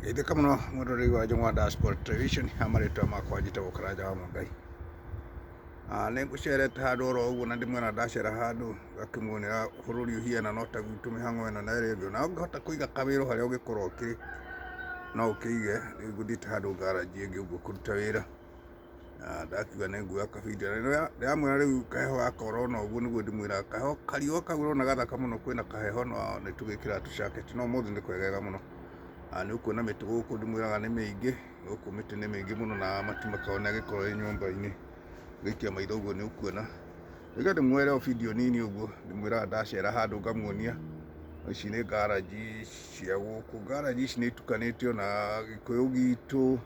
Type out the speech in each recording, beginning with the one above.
Geithĩka mũno mwĩroreri wa Njũng'wa Diaspora Television, ha marĩtwa makwa njĩtagwo Karanja wa Mũngai. Nĩ ngũcerete handũ oro ũguo na ndĩmwĩra ndacera handũ ngakĩmuonera bũrũri ũhiana no ta gwitũ mĩhang'o ĩno na ĩrĩa ĩngĩ. Na ũngĩhota kũiga kawĩra harĩa ũngĩkorwo ũkĩrĩ no ũkĩige. Rĩu ngũthiĩte handũ ngaranji ĩngĩ ũguo kũruta wĩra. Na ndakiuga nĩ nguoya kabindo. Na ndĩramwĩra rĩu kaheho gaka ũrona ũguo nĩguo ndĩmwĩraga. Kaheho kariũa kau ũrona gathaka mũno kwĩna kaheho no nĩ tũgĩkĩraga tũcaketi no ũmũthĩ nĩ kwegega mũno. Nĩ ũkuona mĩtĩ gũkũ ndĩmwĩraga nĩ mĩingĩ, gũkũ mĩtĩ nĩ mĩingĩ mũno na mati makoragwo nĩ agĩkorwo ĩ nyũmba-inĩ. Ũgĩikia maitho ũguo nĩ ũkuona. Reke ndĩmuoere o video nini ũguo, ndĩmwĩraga ndacera handũ ngamuonia. Ici nĩ ngaranji cia gũkũ, ngaranji ici nĩ itukanĩtio na Gĩkũyũ gitũ.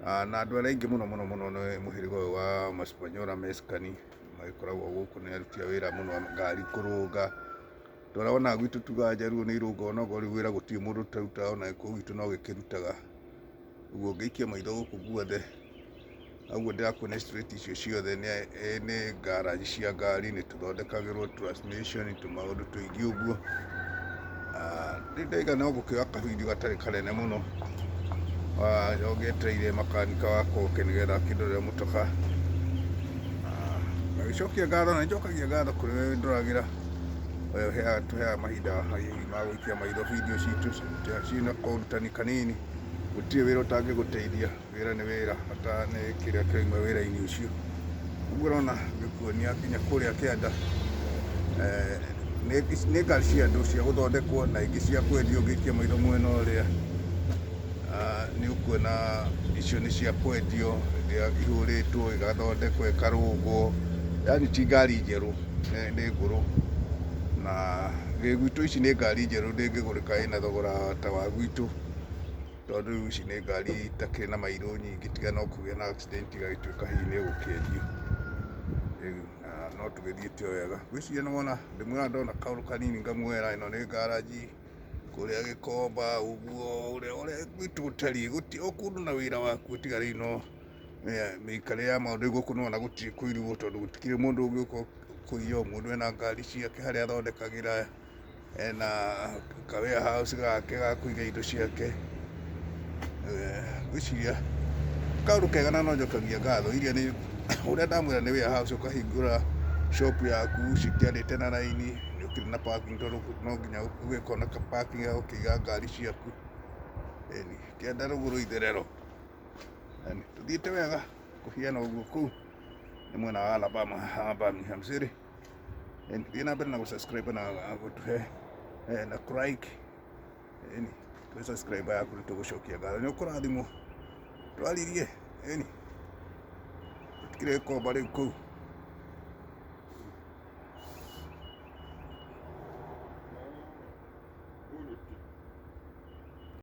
Na andũ arĩa aingĩ mũno mũno mũno nĩ mũhĩrĩga ũyũ wa Maspanyola Mexicani, magĩkoragwo gũkũ nĩ aruti a wĩra mũno a ngari kũrũnga. Tũrona gwitũ tugaga njaruo nĩ irũngaga onokorwo rĩu wĩra gũtirĩ mũndũ ũtarutaga ona gĩkũyũ gitũ no gĩkĩrutaga. Ũguo ũngĩikia maitho gũkũ guothe, ũguo ndĩrakuonia street icio ciothe nĩ garage cia ngari, nĩ tũthondekagĩrwo transmission, tũmaũndũ tũingĩ ũguo. Rĩu ndaiga no gũkĩoya kabidio gatarĩ kanene mũno, ngetereire makanika wakwa oke nĩgetha akĩndorere mũtoka. Ngagĩcokia ngatho na nĩnjokagia ngatho kũrĩ we ũndoragĩra, we ũtũheaga mahinda hihi ma gũikia maitho video citũ ciĩna korutani kanini. Gũtirĩ wĩra ũtangĩgũteithia. Wĩra nĩ wĩra, bata nĩ kĩrĩa kĩrauma wĩra-inĩ ũcio. Ũguo ũrona ngĩkuonia nginya kũrĩa kĩanda, nĩ ngari cia andũ cia gũthondekwo na ingĩ cia kwendio ũngĩikia maitho mwena ũrĩa, nĩ ũkuona icio nĩ cia kwendio, iria ihũrĩtwo igathondekwo ikarũngwo, yaani ti ngari njerũ nĩ ngũrũ. Na gĩgwitũ ici nĩ ngari njerũ ndĩngĩgũrĩka ĩna thogora ta wa gwitũ. Tondũ rĩu ici nĩ ngari itakĩrĩ na mairũ nyingĩ tiga no kũgĩa na accident igagĩtuĩka hihi nĩ ĩgũkĩendio. Rĩu na no tũgĩthiĩte o wega. Ngwĩciria nĩ wona ndĩmwĩraga ndona kaũndũ kanini ngamuoera ĩno nĩ ngaranji kũrĩa Gĩkomba ũguo ũrĩa ũrĩa gwitũ gũtariĩ gũtirĩ o kũndũ na wĩra wakuo tiga rĩu no mĩikarĩre ya maũndũ. Rĩu gũkũ nĩ wona gũtirĩ kũirigwo tondũ gũtikĩrĩ mũndũ ũngĩũka kũiya o mũndũ ena ngari ciake harĩa athondekagĩra. Ena ka warehouse gake ga kũiga indo ciake. Ngwĩciria kaũndũ kega na no njokagia ngatho iria nĩ ũrĩa ndamwĩra nĩ warehouse ũkahingũra shop yaku cikĩarĩte na raini, nĩ ũkĩrĩ na parking tondũ no nginya ũgĩkorwo na ka parking ya gũkĩiga ngari ciaku. Ĩni, kĩanda rũgũrũ itherero. Yaani tũthiĩte wega kũhiana ũguo kũu nĩ mwena wa Alabama, Birmingham City. Thiĩ na mbere na gũ-subscribe na gũtũhe na kũ-like. Ĩni, twĩ subscriber yaku nĩ tũgũcokia ngatho. Nĩ ũkũrathimwo. Twaririe. Ĩni. Tũtikĩrĩ gĩkomba rĩu kũu.